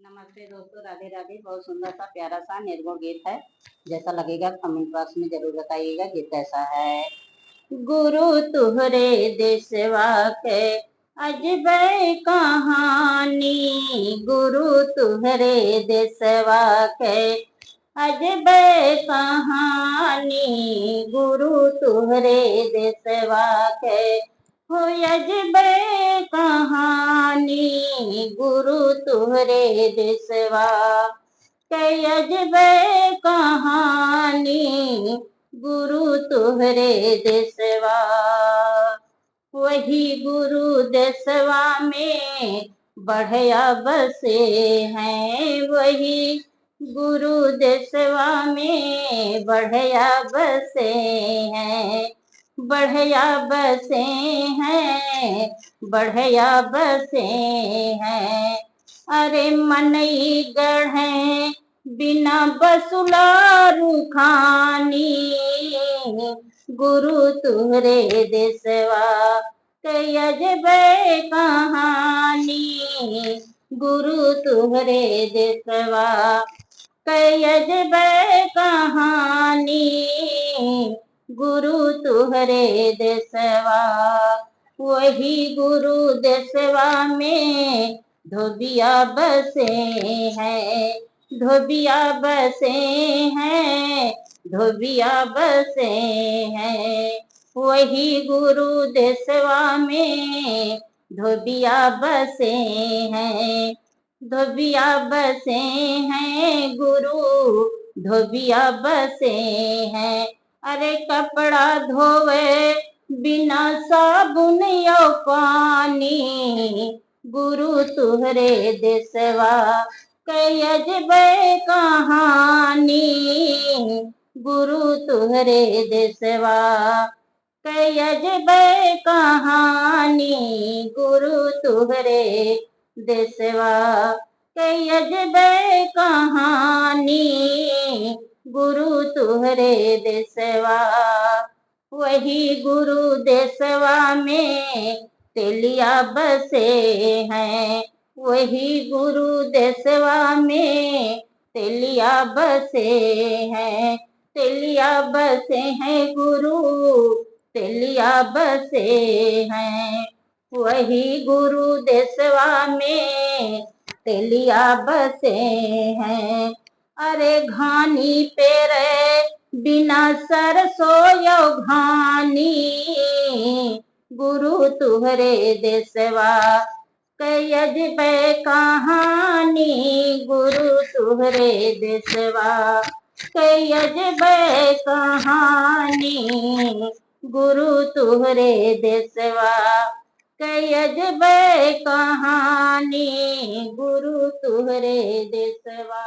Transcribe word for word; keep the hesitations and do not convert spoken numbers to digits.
नमस्ते दोस्तों, राधे राधे। बहुत सुंदर सा प्यारा सा निर्गुण गीत है। जैसा लगेगा कमेंट बॉक्स में जरूर बताइएगा गीत कैसा है। गुरु तुहरे देसवा के अजबै कहानी, गुरु तुहरे देसवा के अजबै कहानी, गुरु तुहरे देसवा के हो अजबै कहानी, गुरु तुहरे देसवा के अजबै कहानी, गुरु तुहरे देसवा। वही गुरु देसवा में बढ़िया बसे हैं, वही गुरु देसवा में बढ़िया बसे हैं, बढ़िया बसे हैं, बढ़िया बसे हैं। अरे मनई गढ़े बिना बसुला रुखानी, गुरु तुहरे देसवा के अजबै कहानी, गुरु तुहरे देसवा के अजबै कहानी, गुरु तुहरे देसवा। वही गुरु देसवा में धोबिया बसे हैं, धोबिया बसे हैं, धोबिया बसे हैं। वही गुरु देसवा में धोबिया बसे हैं, धोबिया बसे हैं गुरु, धोबिया बसे हैं। अरे कपड़ा धोवे बिना साबुन यो पानी, गुरु तुहरे देसवा के अजबै कहानी, गुरु तुहरे देसवा के अजबै कहानी, गुरु तुहरे देसवा के अजबै कहानी, गुरु तुहरे देसवा। वही गुरु देसवा में तेलिया बसे हैं, वही गुरु देसवा में तेलिया बसे हैं, तेलिया बसे हैं गुरु, तेलिया बसे हैं। वही गुरु देसवा में तेलिया बसे हैं। अरे घानी पेरे बिना सरसो यो घानी, गुरु तुहरे देसवा के अजबै कहानी, गुरु तुहरे देसवा के अजबै कहानी, गुरु तुहरे देसवा के अजबै कहानी, गुरु तुहरे देसवा।